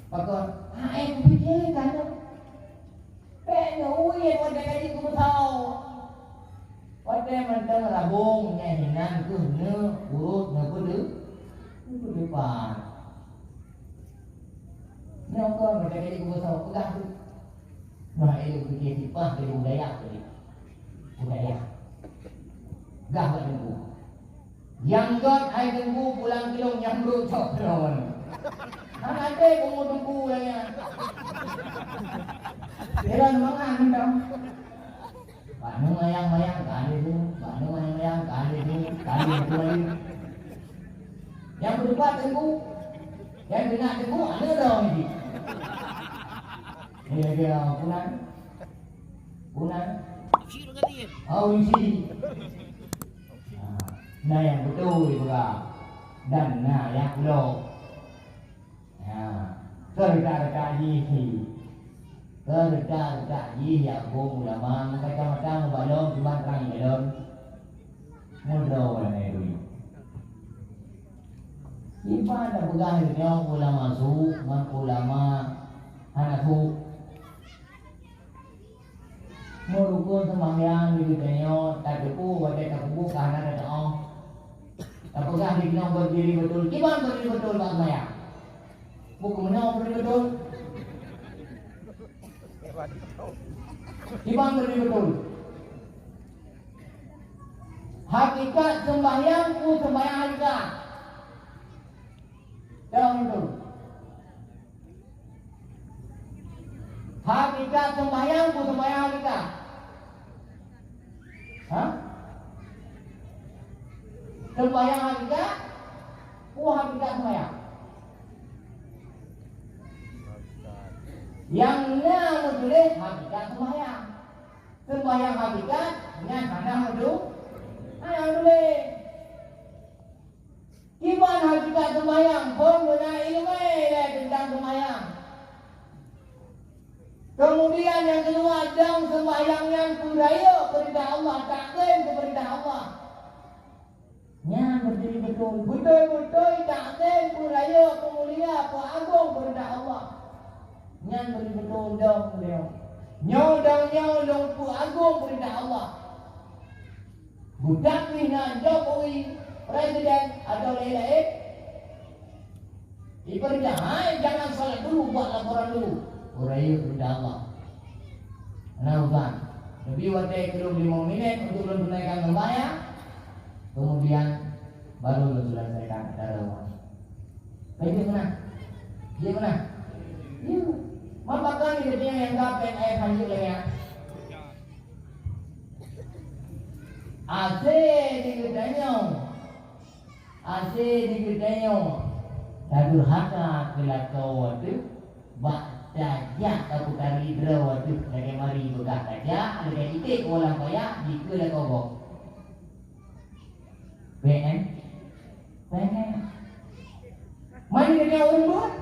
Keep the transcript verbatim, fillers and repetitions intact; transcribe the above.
Pakon, hai kupike ka nyoe. Pek nyoe uyen watèe ka jikeubeusau. Watèe mantong rabong nyan hinan keuh neuurot neupeudeu-, neupeudeupat. Nyoe kon watèe ka jikeubeusau peugah tu. Nah, ilôn pike sipah keu budaya tadi. Budaya. Gah bak teungku. Nyang gèt hai teungku pulang keu lôn nyang brok cok keu lôn. Hana até bumoe teungku lagèe nyan. Jalan mangan dong. Bak nu mayang-mayang ka lé tu, bak nu mayang-mayang ka lé tu, ka lé tu lagi. Nyang beudeupat teungku, nyang keunak teungku, aneuk droe jih. Ni lagèe punan. Punan. Oh, isi. Ah, na nyang beutôi peugah. Dan na nyang kulok. Ya. Keu reuka-reuka jih. Keu reuka-reuka jih ya bông ulama, macam-macam mubalong, cuma terang jalan. Mudro ulama itu. Iban dah peugah nyoe ulama su, ngon ulama hana su. Meurukon seumayang di geutanyoe tateupeue watèe tapeubuet ka hana tatu'oh. Tapeugah di ginong berdiri beutôi, kiban berdiri beutôi bak seumayang. Buku meunoe berdiri beutôi. Kiban berdiri beutôi. Hakikat seumayang ku seumayang hakikat. Tong tu. Hakikat seumayang ku seumayang hakikat. Ha? Seumayang hakikat, ku hakikat seumayang. Nyang na meutuléh hakikat seumayang. Seumayang hakikat nyan hana meutu-, hana meutuléh. Kiban hakikat seumayang, phon beuna ileumèe lé teuntang seumayang. Keumudian nyang keudua, dong seumayang nyan peurayeuk peurintah Allah, takzim keu peurintah Allah. Nyan beutôi-beutôi, beutôi-beutôi takzim, peurayeuk, peumulia, peuagong peurintah Allah. Nyan beutôi-beutôi dong beuliau. Nyoe dong nyoe lôn peuagong peurintah Allah. Budak pih na Jokowi, presiden atau laén-laén, diperintah, "Hai, jangan salat dulu, buat laporan dulu." Ureueng peurintah Allah. Nah, uban. Lebih watèe keu lôn lima minit untuk lôn tunaikan sembahyang, kemudian baru lôn selesaikan acara umat. Kan dia menang? Dia menang? Ya. Maka kami ketika yang dapat ayat lanjut lagi ya. Asé di geutanyoe, asé di geutanyoe, tadurhaka keu lakoe teuh, bak tajak tapeukari droe teuh lagèe mari beugah tajak, lagèe iték u lam paya, dikeue lakoe gob. P N? P N. Mari geutanyoe ureueng buet.